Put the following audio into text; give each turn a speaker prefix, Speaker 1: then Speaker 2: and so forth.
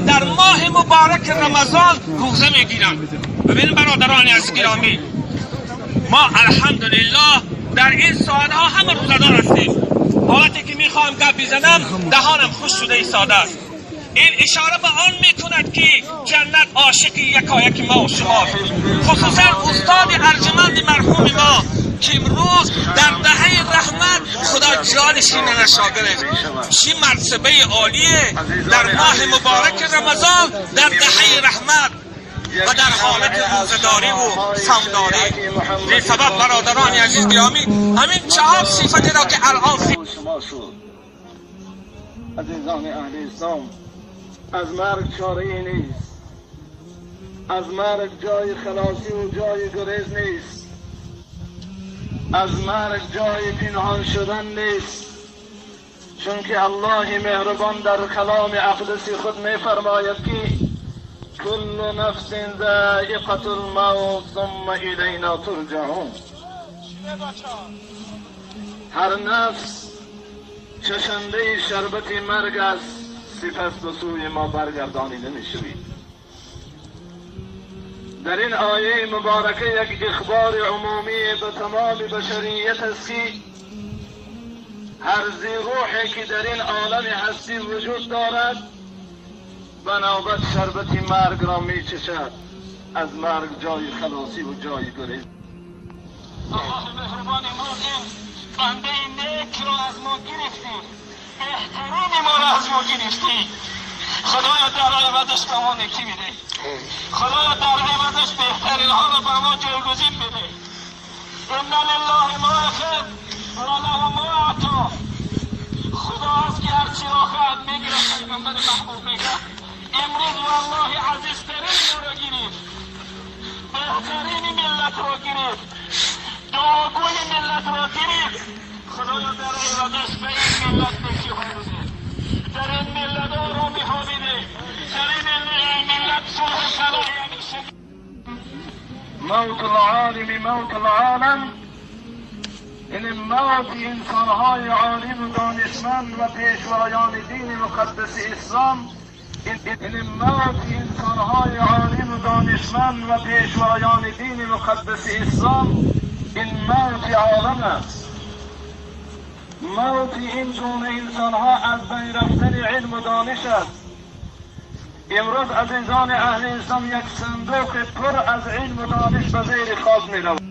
Speaker 1: در ماه مبارک رمضان روزه میگیرند. ببین برادران از گرامی، ما الحمدلله در این ساعتها همه روزه‌دار هستیم. حالتی که میخواهم گپ بزنم دهانم خوش شده ایستاده است. این اشاره به آن میکند که جنت عاشق یکایک ما و شما، خصوصا استاد ارجمند مرحوم ما که امروز در دهه رحمت خدا جانش نشاگرد، چی مرتبه عالیه در ماه مبارک رمضان در دهه رحمت و در حالت روزه‌داری و صومداری. این سبب برادران عزیز گرامی، همین چهار صفتی را که الان
Speaker 2: شما شد. عزیزان اهل اسلام، از مرگ چاره ای نیست، از مرگ جای خلاصی و جای گریز نیست، از مرگ جای پنهان شدن نیست، چون که الله مهربان در کلام اقدس خود می فرماید که کل نفس ذائقة الموت ثم الینا ترجعون. هر نفس چشنده شربت مرگ است، سپس به سوی ما برگردانیده میشوید. در این آیه مبارکه یک اخبار عمومی به تمام بشریت است که هر ذی روحی که در این عالم هستی وجود دارد به نوبت شربت مرگ را میچشد. از مرگ جای خلاصی و جای گریز.
Speaker 3: الله مهربان ما این بنده نیک را از ما گرفتی، بهترین ما را از ما گرفتی. خدایا در عوضش به ما نیکی بده، خدایا در عوضش بهترین ها را به ما جایگزین بده. ان لله ما اخذ و له ما اعطا. خدا است که هرچی را خواهد میگیرد. پیغمبر محبوب میگه امروز والله عزیزترین ما را گرفت، بهترین ملت را گرفت، دعاگوی ملت را گرفت. خدایا در عوضش به این ملت نیکی ها بده، در این ملت آرامی ها بده، در این ملت صلح و صلاح همیشه.
Speaker 2: موت العالم موت العالم، یعنی موت انسانهای عالم و دانشمند و پیشوایان دین مقدس اسلام، یعنی موت انسانهای عالم و دانشمند و پیشوایان دین مقدس اسلام، این موت عالم است. موت این گونه انسانها از بین رفتن علم و دانش است. امروز عزیزان اهل اسلام یک صندوق پر از علم و دانش به زیر خاک می رود.